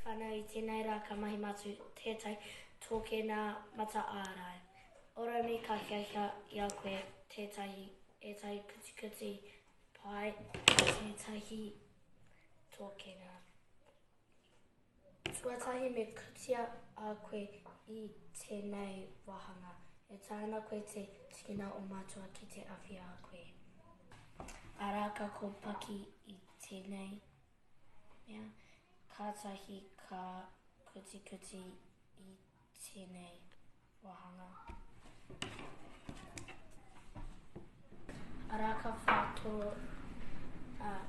Whanau i tenei ra ka mahi matu tetahi tokena mata arai. Oromi ka hiahia i a koe tetahi etahi kutikuti pai tetahi tokena. Tuatahi me kutia a koe i tenei wahanga. E taea ana koe te tikina o matua ki te awhi a koe. Ara ka kopaki i tenei mea, kātahi ka kutikuti i tēnei wāhanga. Arā ka whātoro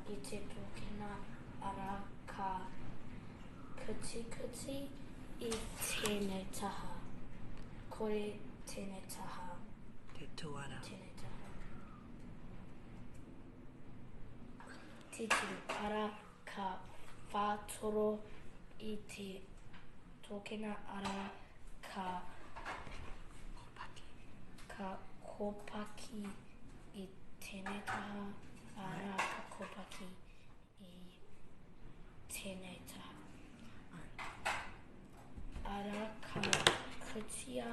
i te tōkena, arā ka kutikuti i tēnei taha, kore tēnei taha. Te tuara. Tēnei taha. Titiro, ara ka whātoro i te tōkena ara ka ka kōpaki i tēnei taha, ara ka kōpaki i tēnei taha. Ara ka kutia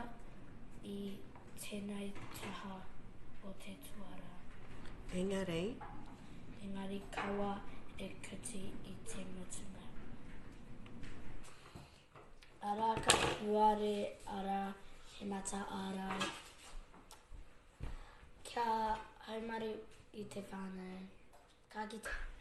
i tēnei taha o te tuara. Engari. Engari kaua e kuti i te mutunga. Ara ka puare ara he mata ārai. Kia haumaru i te whānau. Ka kite.